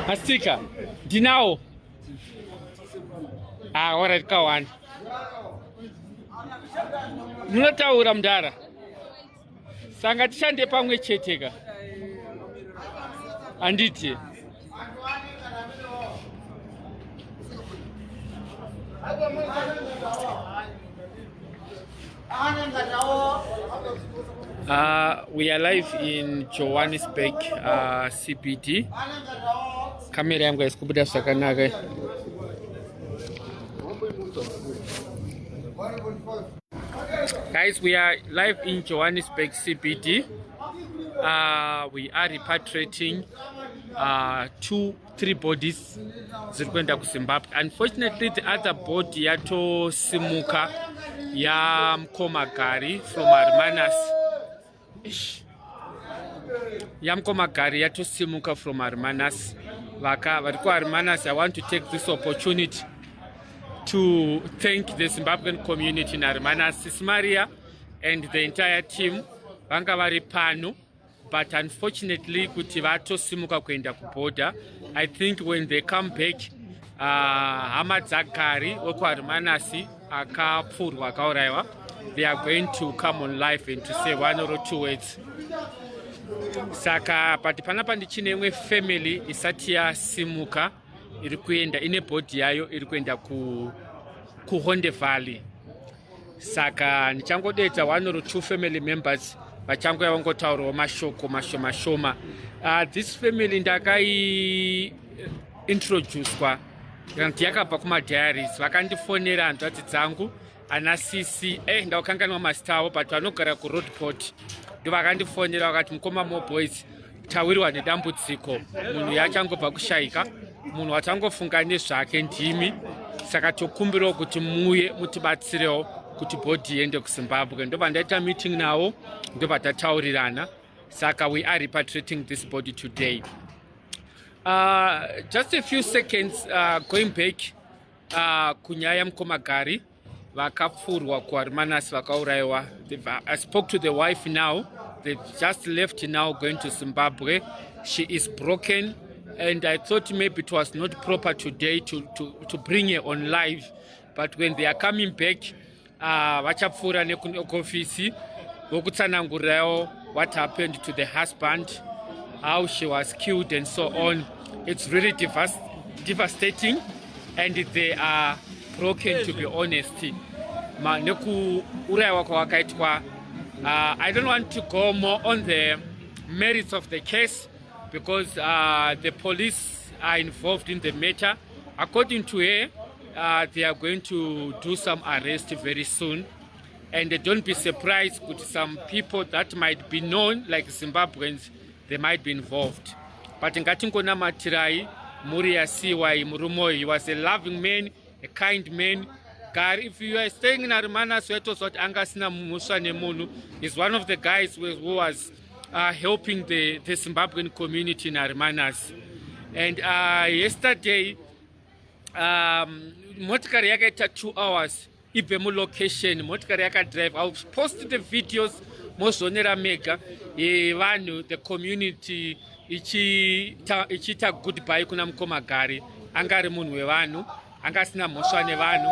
Mastika ndinawo. Ah, alright, kawani. Munotaura mudhara. Sanga tishande pamwe chete ka. Handiti. We are live in Johannesburg CBD. Kamera yangu haisi kubuda zvakanaka. Guys, we are live in Johannesburg CBD. We are repatriating two, three bodies dziri kuenda kuZimbabwe. Unfortunately, the other body yatosimuka yamukoma Gari from Hermanus. Ish. Yamukoma Gari yatosimuka from Hermanus. Vaka vari kuHermanus. I want to take this opportunity to thank the Zimbabwean community in Hermanus, Sis Maria and the entire team vanga vari pano, but unfortunately kuti vatosimuka kuenda kuborder. I think when they come back, hama dzaGari wekuHermanus akapfurwa akaurayiwa, they are going to come on live and to say one or two words. Saka but panapa ndichine imwe family isati yasimuka iri kuenda ine body yayo iri kuenda kuHonde Valley. Saka ndichangodedza one or two family members vachangoya vangotaurawo mashoko mashoma shoma. This family ndakai introducwa kana kuti yakabva kumadiaries. Vakandifonera hanzvadzi dzangu ana sisi, ndakukanganwa mazita avo, but vanogara kuRoadport, ndo vakandifonera vakati, "Mukoma Mo Boys, tawirwa nedambudziko, munhu yachangobva kushayika, munhu watangofunga nezvake ndimi, saka tokumbirawo kuti muye mutibatsirewo kuti body iende kuZimbabwe." Ndobva ndaita meeting navo, ndobva tataurirana. Saka we are repatriating this body today. Just a few seconds, going back kunyaya yamukoma Gari vakapfurwa kuHermanus vakaurayiwa. I spoke to the wife now. They've just left now, going to Zimbabwe. She is broken and I thought maybe it was not proper today to bring her on live, but when they are coming back, vachapfuura nekuofisi vokutsanangurirawo what happened to the husband, how she was killed and so on. It's really devastating and they are broken, to be honest, nekuurayiwa kwavakaitwa. I don't want to go more on the merits of the case because the police are involved in the matter. According to her, they are going to do some arrest very soon, and don't be surprised with some people that might be known like Zimbabweans, they might be involved. But ngatingonamatirai mhuri yasiyiwa murume uyu. He was a loving man, a kind man, Gari. If you are staying in Hermanus, waitoziva kuti anga asina mhosva nemunhu. Is one of the guys who was helping the Zimbabwean community in Hermanus. And yesterday, motikari yakaita 2 hours ibve mulocation. Motikari yakadrive, I'll post the videos mozvionera mega, yevanhu, the community ichiita goodbye kuna mukoma Gari. Anga ari munhu wevanhu, anga asina mhosva nevanhu.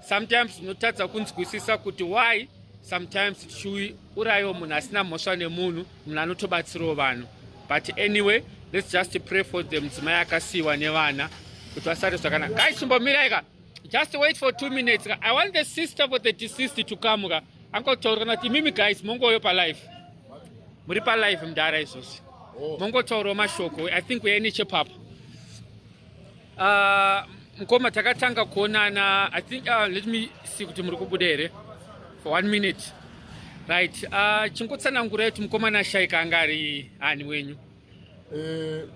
Sometimes unotadza kunzwisisa kuti why sometimes tichiurayiwo munhu asina mhosva nemunhu, munhu anotobatsirawo vanhu. But anyway, let's just pray for the mudzimai akasiyiwa nevana kuti vasare zvakanaka. Guys, chimbomirai ka, just wait for 2 minutes ka. I want the sister for the deceased to come ka, angotaura kana kuti imimi guys mongoyo palive, muri palive mudara izvozvi. Oh. Mongotaurawo mashoko. I think uyai nechepapo. Mukoma, takatanga kuonana, I think, let me see kuti muri kubuda here for one minute. Right, chingotsanangurai kuti mukomana ashaika anga ari ani wenyu?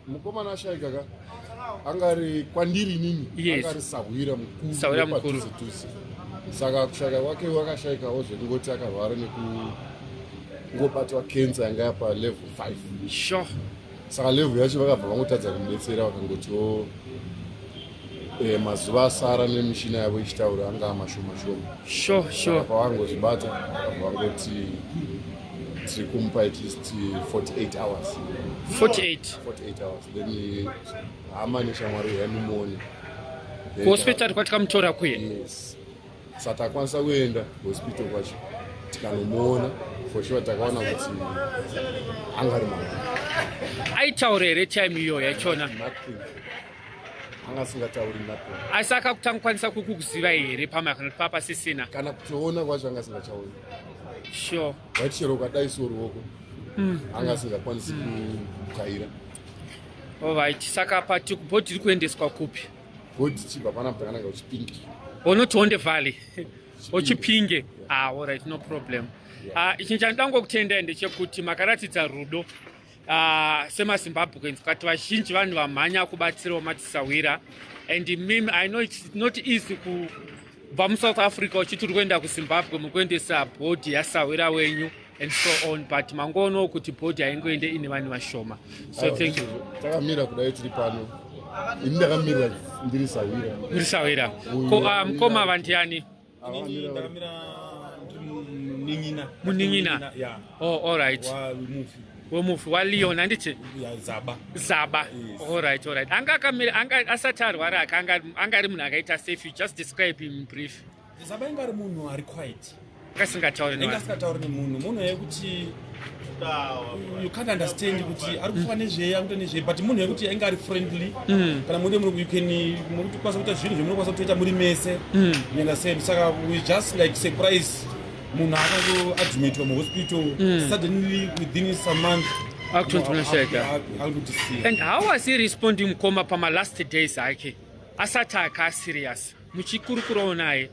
Mukomana ashaika ka anga ari kwandiri inini. Anga ari sahwira mukuru. Sahwira mukuru. Wepadhuze-dhuze. Saka kushaika kwake, wakashaikawo zvekungoti akarwara nekungobatwa kensa yanga yapa level 5. Saka level yacho vakabva vangotadza kumubetsera, vakangotiwo mazuva asara nemishina yavo ichitaura anga mashoma shoma. Saka pavangozvibata, vakabva vangoti Tiri kumupa at least 48 hours. 48. 48 hours, then hama neshamwari yaimumuone. Kuhospital kwatikamutora kuye? Yes, saka takwanisa kuenda kuhospital kwacho, tikanomuona. For sure takaona kuti anga ari mwana. Aitaura here time iyo yachona? Nothing, anga asingatauri nothing. Asi akakutangukwanisa kukuziva here pamwe kana kuti papasisina? Kana kutoona kwacho anga asingachaoni. Waiti chero ukadai so ruoko, anga asingakwanisi kukaira. Alright, saka pati body iri kuendeswa kupi? Body chibva panapa takananga kuChipinge. Onoti Honde Valley oChipinge. Ah, alright, no problem. Ah, ichi chandida ngokutendai ndechekuti makaratidza rudo semaZimbabweans, kati vazhinji vanhu vamhanya kubatsirawo matisawira. And mimi, I know it's not easy kubva muSouth Africa uchiti uri kuenda kuZimbabwe, mukuendesa body yasawira wenyu and so on, but mangoonawo kuti body haingoende ine vanhu vashoma, so thank you. Takamira kudai tiri pano, ini ndakamira ndiri sawira. Muri sawira. Ko mukoma vandiani? Inini ndakamira ndiri munin'ina. Munin'ina? Ya. Oh, alright. Wamufi. Wemufi waLeon, handiti? Ya, Zaba. Zaba. Yes. Alright. Anga akamira, anga asati arwara aka, anga ari munhu akaita safe? You just describe him in brief. Zaba inga ari munhu ari quiet. Akasingatauri Inga nevanhu. asingatauri nemunhu, munhu yekuti you can't understand kuti ari kufa nezvei, ari kuita nezvei, but munhu yekuti ainge ari friendly. Kana muri you can muri kukwanisa kuita zvinhu zvamunokwanisa kutoita muri mese, you understand? Saka we just like surprise, munhu akangoadmitwa muhospital, suddenly within some month Akutonzi unoshaika. Akutisiya. And how was he responding, mukoma, pama-last days ake asati aka serious, muchikurukurawo naye?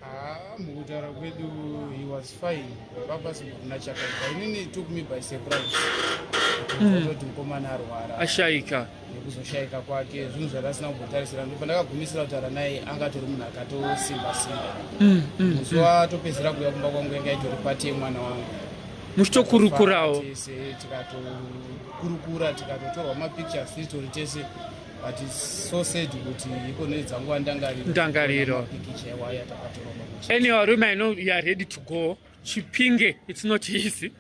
Ah, mukutaura kwedu he was fine, papasina chakaipa. Inini it took me by surprise kutoti mukomana arwara. Ashaika. Nekuzoshayika kwake, zvinhu zvandasina kumbotarisira. Pandakagumisira kutaura naye, anga atori munhu akatosimba simba. Musi watopedzera kuuya kumba kwangu yanga itori party yemwana wangu. Muchitokurukurawo. Tese tikatokurukura, tikatotorwa mapictures titori tese, but it's so sad kuti iko nedzanguva ndangariro. Ndangariro. Mapikicha iwaya takatorwa pakuchi. Anyway, rume, I know you are ready to go Chipinge. It's not easy.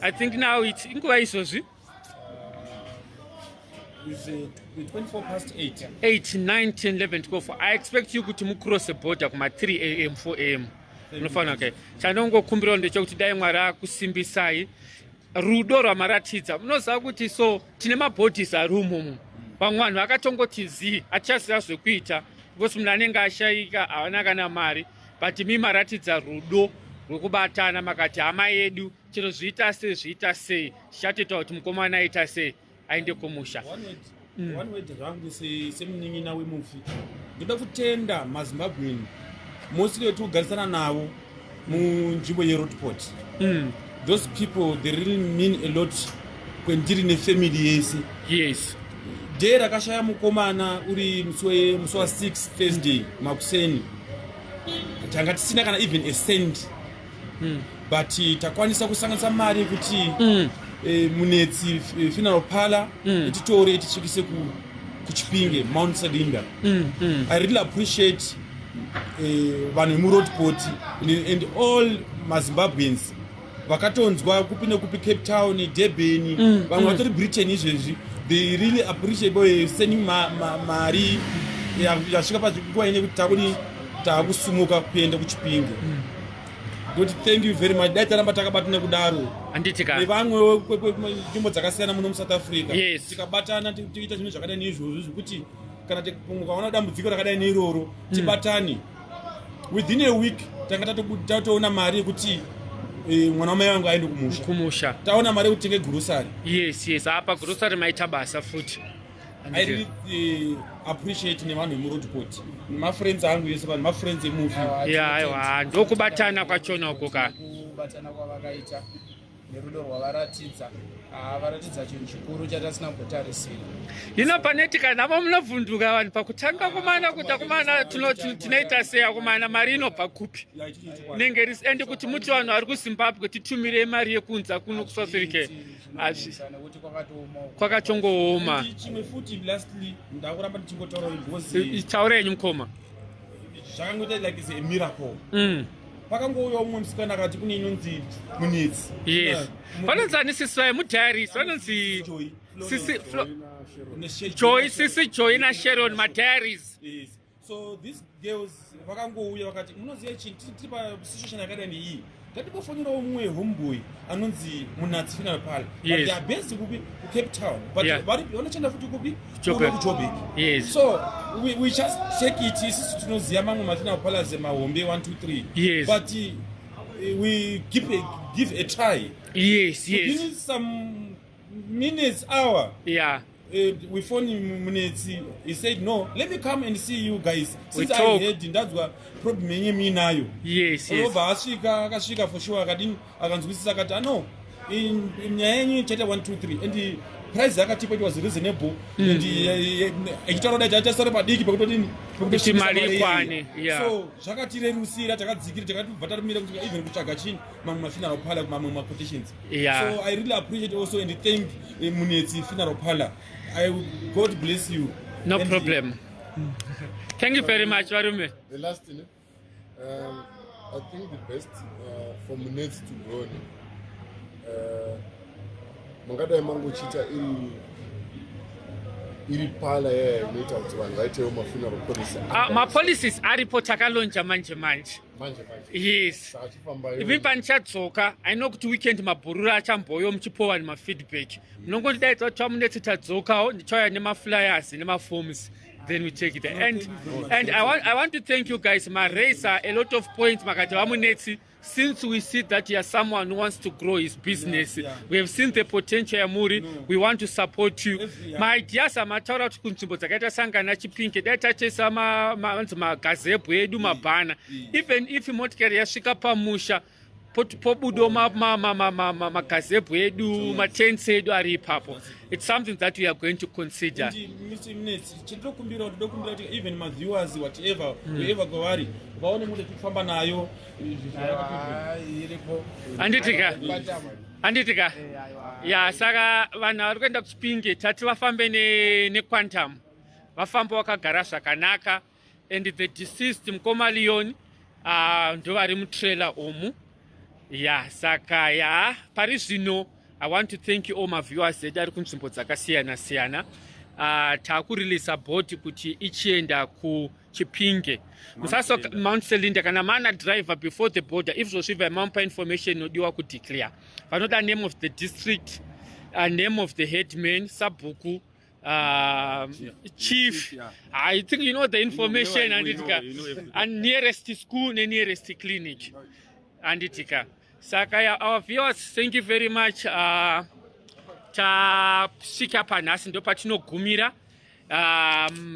I think now it's inguva izvozvi. It's 24 past 8. 8, 9, 10, 11, 12. I expect you kuti mucross border kuma 3 a.m., 4 a.m. Munofanira. Okay, chandongokumbirawo ndechekuti dai Mwari akusimbisai rudo rwamaratidza. Munoziva kuti so tine mabodies ari umomo, vamwe vanhu vakatongoti zii, achaziva zvekuita because munhu anenge ashayika havana kana mari, but mi maratidza rudo rwekubatana, makati hama yedu, chero zviita sei zviita sei, tichatoita kuti mukomana aita sei, aende kumusha. One word rangu semunin'ina wemufi, ndoda kutenda maZimbabwean mostly vetikugarisana navo munzvimbo yeRoodepoort. Those people, they really mean a lot kwendiri nefamily yese. Day rakashaya mukomana uri musi wa6, Thursday makuseni, tanga tisina kana even a cent, but takwanisa kusanganisa mari yekuti Munetsi Funeral Parlour ititore itisvikise kuChipinge, Mount Selinda. I really appreciate vanhu vemuRoodepoort and all maZimbabweans vakatonzwa kupi nekupi, Cape Town, Durban, vamwe vatori Britain izvezvi. They really appreciate boy sending mari yasvika panguva ine kuti takudi taakusumuka kuenda kuChipinge. Ndoti thank you very much. Dai taramba takabatana kudaro Handiti ka? nevamwewo nzvimbo dzakasiyana muno muSouth Africa, tikabatana tiita zvinhu zvakadai neizvozvo, zvekuti kana mukaona dambudziko rakadai neiroro, tibatane. Within a week tanga tatoona mari yekuti mwana wamai vangu aende kumusha. Kumusha. Taona mari yekutenge grocery. Yes, apa grocery maita basa futi. I really appreciate nevanhu vemuRoodepoort, nemafriends angu ese, vanhu mafriends emufi. Ya, aiwa, ndokubatana kwachona uko ka. Kubatana kwavakaita nerudo rwavaratidza, varatidza chinhu chikuru chatasina kumbotarisira. Hino paneti kana vo munovhunduka vanhu pakutanga kumana kuti akumana tinoita sei, akumana mari inobva kupi? Ya, ichi chokwadi. Nenge risi ende kuti muti vanhu vari kuZimbabwe titumirei mari yekunza kuno kuSouth Africa. Nekuti kwakatooma uko. Kwakatongooma. And chimwe futi, lastly, ndakuramba ndichingotaura because Taura yenyu, mukoma. Zvakangoita like is a miracle. Pakangouya umwe musikana akati kune inonzi Munetsi. Yes, vanonzi ani sisi vaye mudiaries? Vanonzi Joy. Sisi Joy. Joy, sisi Joy naSharon madiaries. Yes. So these girls vakangouya vakati, "Munoziva chii? Tiri pasituation yakadai neiyi, ngatimbofonerawo mumwe homeboy anonzi Munatsi Funeral Parlour." But they are based kupi? KuCape Town, but vanoshanda futi kupi? Joburg. Kuno kuJoburg. So we just take it. Isusu tinoziva mamwe mafuneral parlors mahombe 1 2 3, but we give a try. Within some minutes, hour, we phone Munetsi. He said, "No, let me come and see you guys We since I talk. heard, ndanzwa problem yenye muinayo." Obva asvika, akasvika for sure, akadini, akanzwisisa, akati, "Ano nyaya yenyu ichaita 1 2 3." And price yakatipa, it was reasonable. And ichitaura dai chachasara padiki pekutodini. Kuti mari ikwane, yeah. So zvakatirerusira, takadzikira, takatibva tarimira kuti even kutsvaga chini, mamwe mafuneral parlour, mamwe maquotations. So I really appreciate also and thank Munetsi Funeral Parlour. God bless you. No And, problem. Thank you very much, varume. The last thing, I think the best for Munetsi to grow, mungadai mangochiita iri parlour yaya inoita kuti vanhu vaitewo mafuneral policy. Mapolicies aripo, takalauncha manje manje. Manje manje. Yes. Saka chifambayo. Ivi panichadzoka, aino kuti weekend mabhururu achamboyo muchipowa nemafeedback, munongondidaidza kuti vaMunetsi tadzokawo, ndichauya nemaflyers nemaforms, then we take it. And I want to thank you guys. Maraisa a lot of points, makati, "VaMunetsi, since we see that you are someone who wants to grow his business, we have seen the potential yamuri. No. We want to support you." Maideas amataura kuti kunzvimbo dzakaita sangana Chipinge, dai tachesa anzi magazebo edu, mabhana, even if motikari yasvika pamusha, pobudo magazebo edu, matents edu ari ipapo. It's something that we are going to consider. And Mr. Munetsi, chendinokumbira, ndinokumbira kuti even maviewers, whatever, wherever kwavari, vaone mute tikufamba nayo. Aiwa, iripo. Handitika? Quantum. Handitika? Aiwa. Ya, saka vanhu vari kuenda kuChipinge, tati vafambe neQuantum, vafambe vakagara zvakanaka. And the deceased, mukoma Leon, ndo vari mutrailer umu. Ya, saka ya, pari zvino I want to thank you all maviewers edu ari kunzvimbo dzakasiyana siyana. Taakureleasa body kuti ichienda kuChipinge. Musaso Mount Selinda. Kana mana driver before the border, izvozvibva mamupa information inodiwa kudeclare. Vanoda name of the district, name of the headman, sabhuku, chief. I think you know the information. We Anditika? know everything. And nearest school nenearest clinic, anditika? Saka ya, our viewers, thank you very much. Tasvika panhasi, ndo patinogumira.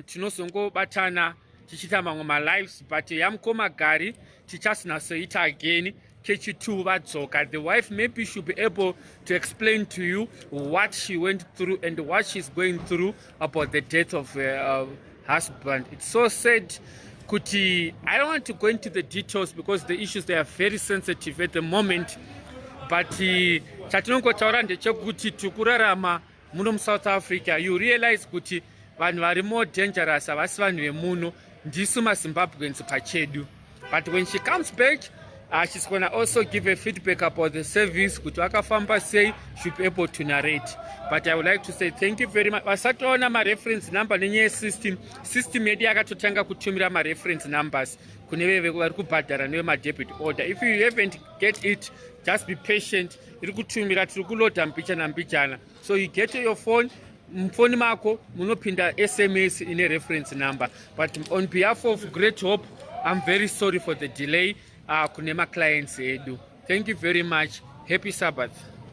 Tinozongobatana tichiita mamwe malives, but yamukoma Gari tichazinasoita again kechi2 vadzoka. The wife maybe should be able to explain to you what she went through and what she's going through about the death of her husband. It's so sad kuti I don't want to go into the details because the issues, they are very sensitive at the moment, but chatinongotaura ndechekuti tikurarama muno muSouth Africa. You realize kuti vanhu vari more dangerous havasi vanhu vemuno, ndisu maZimbabweans pachedu. But when she comes back, she's gonna also give a feedback about the service, kuti vakafamba sei, should be able to narrate. But I would like to say thank you very much. Vasatoona mareference number nenyaya yesystem, system yedu yakatotanga kutumira mareference numbers kune veve vari kubhadhara nevemadebit order. If you haven't get it, just be patient, iri kutumira, tiri kuloda mbichana mbichana. So you get your phone, mufoni mako munopinda SMS ine reference number. But on behalf of Great Hope, I'm very sorry for the delay kune maclients edu. Thank you very much. Happy Sabbath.